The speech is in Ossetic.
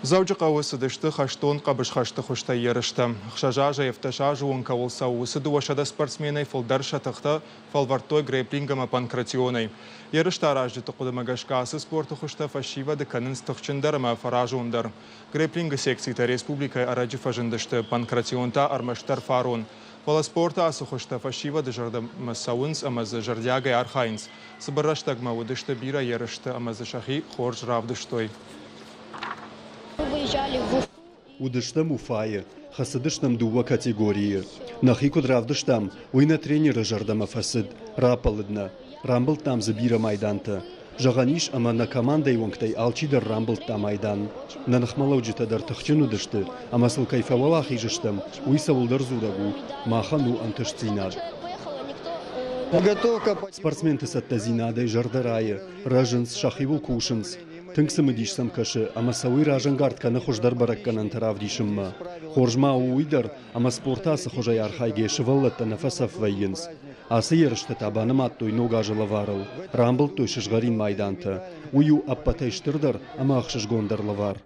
Дзӕуджыхъӕуы цыдысты хӕстон хъӕбысхӕсты хуызтӕй ерыстӕ. 6 азӕй 17 азы онг кӕуыл цӕуы, уыцы 200 спортсменӕй фылдӕр сӕ тыхтӕ фӕлвӕрдтой грэпплинг ӕмӕ панкратионӕй. Ерыстӕ аразджыты хъуыдымӕ гӕсгӕ ацы спорты хуызтӕ фӕсивӕды кӕнынц тыхджындӕр ӕмӕ фӕразондӕр. Грэпплингы секцитӕ республикӕйы ӕрӕджы фӕзындысты, панкратион та ӕрмӕстдӕр фарон. Фӕлӕ спорты ацы хуызтӕ фӕсивӕды зӕрдӕмӕ цӕуынц ӕмӕ дзы зӕрдиагӕй архайынц. Цыбыр рӕстӕгмӕ уыдысты бирӕ ерысты ӕмӕ дзы сӕхи хорз равдыстой. Уыдыстӕм Уфайы, хӕцыдыстӕм дыууӕ категорийы. Нӕхи куыд равдыстам, уый нӕ тренеры зӕрдӕмӕ фӕцыд, раппӕлыд нӕ. Рамбылдтам дзы бирӕ майдантӕ. Зӕгъӕн ис, ӕмӕ нӕ командӕйы уӕнгтӕй алчидӕр рамбылдта майдан. Нӕ ныхмӕлӕуджытӕ дӕр тыхджын уыдысты, ӕмӕ сыл кӕй фӕуӕлахиз стӕм, уый цӕуылдӕр дзурӕг у, махӕн у ӕнтыстдзинад. Спортсменты цӕттӕдзинадӕй зӕрдӕ райы, рӕзынц, сӕхиуыл кусынц. Тынг цымыдис сӕм кӕсы ӕмӕ сӕ уый разӕнгард кӕны хуыздӕр бӕрӕггӕнӕнтӕ равдисынмӕ. Хорз ма у уый дӕр, ӕмӕ спорты ацы хуызӕй архайгӕ сывӕллӕттӕ нӕ фӕцӕф вӕййынц. Ацы ерыстӕ та банымадтой ног азы лӕварыл, рамбылдтой сызгъӕрин майдантӕ. Уый у ӕппӕтӕй стырдӕр ӕмӕ ӕхсызгондӕр лӕвар.